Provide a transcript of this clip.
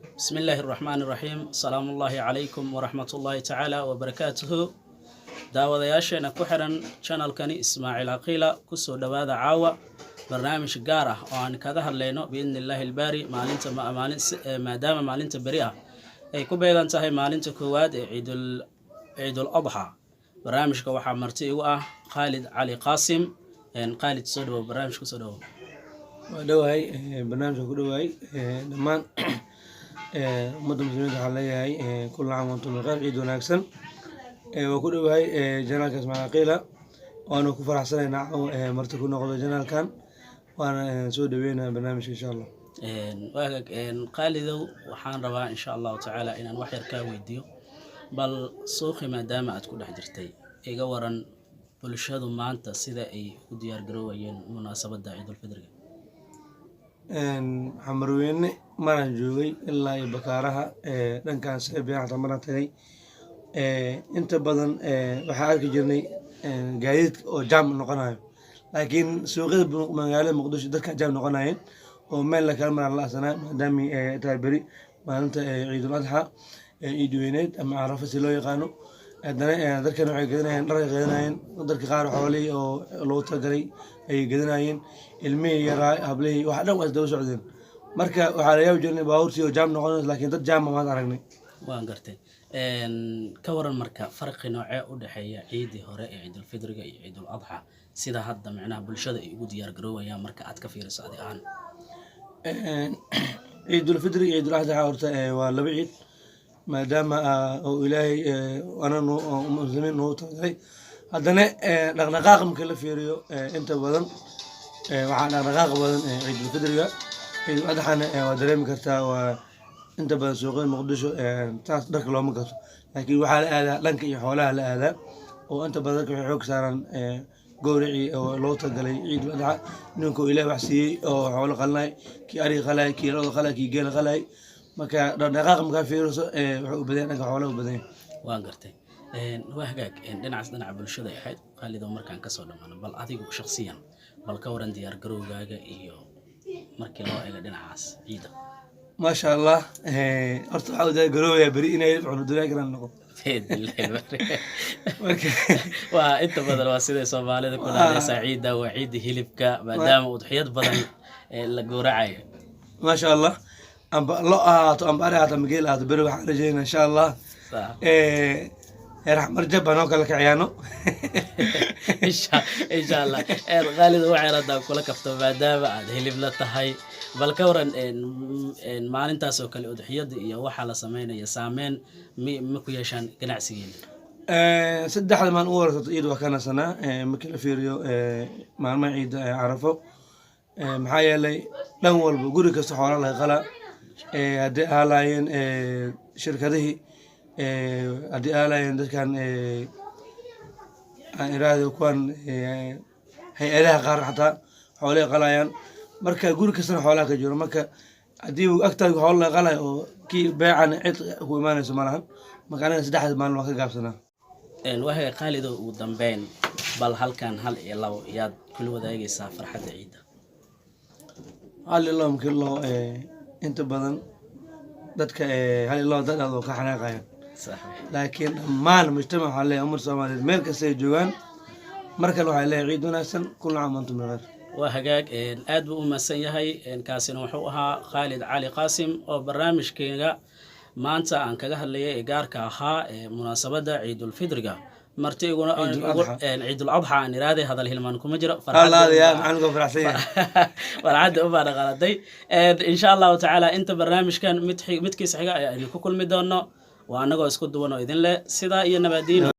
Bismi illaahi araxmaani iraxiim. Asalaamu ullaahi calaykum waraxmat ullaahi tacaala wabarakaatuhu. Daawadayaasheena ku xiran channelkani Ismaaciil Aqiila, kusoo dhowaada caawa barnaamij gaar ah oo aan kaga hadlayno, biidni illaahi albaari, maalinta maalin, maadaama maalinta beri ah ay ku beegan tahay maalinta koowaad ee Ciidul Adxa. Barnaamijka waxaa marti igu ah Khaalid Cali Qaasim. Khaalid, soo dhawow barnaamijka, kusoo dhawow. Waa dhowahay, barnaamijka ku dhowahay. Dhammaan ummadda muslimiinta waxaan leeyahay kulla caam wa antum bikhayr, ciid wanaagsan. Waa ku dhowahay channelka Ismaaciil Aqiila, waana ku faraxsanaynaa marti ku noqdo channelkan, waana soo dhaweynaa barnaamijka, insha Allah. Waagaag Qaalidow, waxaan rabaa, insha Allahu tacaala, inaan wax yar kaa weydiiyo bal suuqi maadaama aad ku dhex jirtay. Iga waran bulshadu maanta sida ay u diyaar garoowayeen munaasabadda Ciidulfidriga. Xamarweyne maraan joogay ilaa iyo Bakaaraha, dhankan Seebiyan xataa maraan tagay, inta badan waxaan arki jirnay gaadiidka oo jaam noqonayo, laakiin suuqyada magaalada Muqdisho dadka jaam noqonayeen oo meel la kala maraan la asanaa, maadaama ay tahay beri maalinta Ciidul Adxa, ciid weyneed ama Carafa si loo yaqaano. Haddana dadkan waxay gadanayeen dhar ay gadanayeen, dadka qaar xoolihii oo loogu talagalay ayay gadanayeen, ilmihii yaraa, hablihii, wax dhan waa is daba socdeen. Marka waxaa la yaabi jirnay baabuurtii oo jaam noqonaysa, laakiin dad jaama maad aragnay. Waan gartay. Ka waran marka farqi noocee u dhexeeya ciidii hore ee Ciidulfidriga iyo Ciidul Adxa, sida hadda micnaha bulshada ay ugu diyaar garoowayaan, marka aad ka fiiriso adi ahaan? Ciidulfidri iyo Ciidul Adxa horta waa laba ciid, maadaama oo Ilaahay ana muslimiin noogu talagalay. Haddana dhaqdhaqaaqa marka la fiiriyo, inta badan waxaa dhaqdhaqaaq badan Ciidulfidriga. Ciidul Adxana waa dareemi kartaa, waa inta badan suuqyada Muqdisho taas dharka looma gato, laakiin waxaa la aadaa dhanka iyo xoolaha la aadaa, oo inta badan dadka waxay xoog saaraan gowracii oo loogu talagalay Ciidul Adxa. Ninkuu Ilaah wax siiyey oo xoolo qalanay, kii ariga qalay, kii lo'da qalay, kii geela qalay. Marka dhaqdhaqaaqa markaa fiiriso, wuxuu u badan yahay dhanka xoolaha u badan yahay. Waan gartay. Waa hagaag. Dhinacaas dhinaca bulshada ay ahayd. Qaalido, markaan kasoo dhammaano, bal adigu shakhsiyan bal ka waran diyaar garowgaaga iyo markii loo eego dhinacaas ciida? Maasha Allah, horta waxaa u diyaar garoobayaa beri inay cuno dunya karan noqo. Marka Waa inta badan waa siday Soomaalida ku dhaadaysaa, ciidda waa ciidda hilibka, maadaama udxiyad badan la gowracayo. Maasha Allah, amba lo ahaato, amba ari ahaato, amba geel ahaato, beri waxaan rajeynaa, insha Allah, heer Xamarjab baan oo kale kaciyaano. Insha Allah. Khaalid, waxay haddaa kula kafto, maadaama aad hilib la tahay, bal ka waran maalintaas oo kale udxiyada iyo waxaa la sameynaya, saameyn ma ku yeeshaan ganacsigeena? Saddexda maalin ugu horeysato ciid waa ka nasanaa, markii la fiiriyo maalmaha ciidda Carafo, maxaa yeelay dhan walba guri kasta xoola laga qalaa, haddii ahaa lahaayeen shirkadihii, haddii ahaa lahaayeen dadkan aan iraahdo kuwan hay-adaha qaar, xataa xoolay qalayaan. Marka guri kastana xoolaha ka jiro. Marka haddii uu agtaada xoolo laga qalayo oo kii beecana cid ku imaanayso ma lahan. Marka aniga saddexdaas maalin waa ka gaabsanaa. Wahaga Qaalido, ugu dambeyn bal halkan hal iyo labo yaad kula wadaagaysaa farxadda ciidda? Hal iyo labo markii loo inta badan dadka hal iyo labo dad aad oo ka xanaaqayaan, laakiin dhammaan mujtamac waxaa leeyahay, umar Soomaaliyeed meel kasta ay joogaan, mar kale waxaa leeyahay ciid wanaagsan, kulla caam antum bikhayr. Waa hagaag, aad buu u mahadsan yahay. Kaasina wuxuu ahaa Khaalid Cali Qaasim oo barnaamijkeyga maanta aan kaga hadlayay ee gaarka ahaa ee munaasabadda Ciidulfidriga marti iguna Ciidul Adxa. Ciidul Adxa aan iraaday, hadal hilmaan kuma jiro. Allaadayaa macalinku faraxsan yahay. Farxadda ubaa dhaqaaladay. Insha Allahu tacaala, inta barnaamijkan mid midkiisa xiga ayaa idinku kulmi doono, waa anagoo isku duwan oo idin leh sidaa iyo nabadiino.